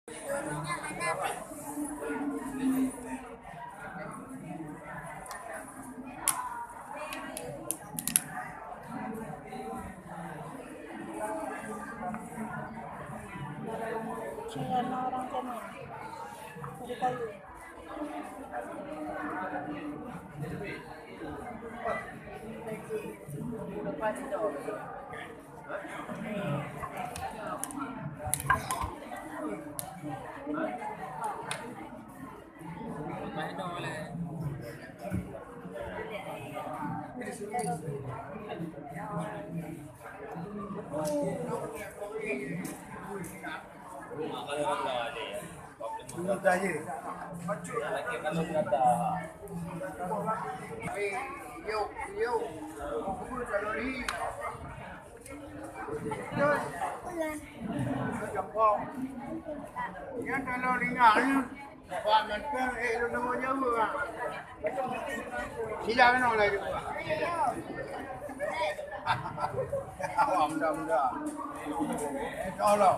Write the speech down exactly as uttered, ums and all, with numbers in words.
Celana orang zaman. Dari kayu. Nyan kalau ringan, Pak Menteri, eh, lu nama nyawa, ah. Sila kena lah juga. Awak muda-muda. Insya Allah.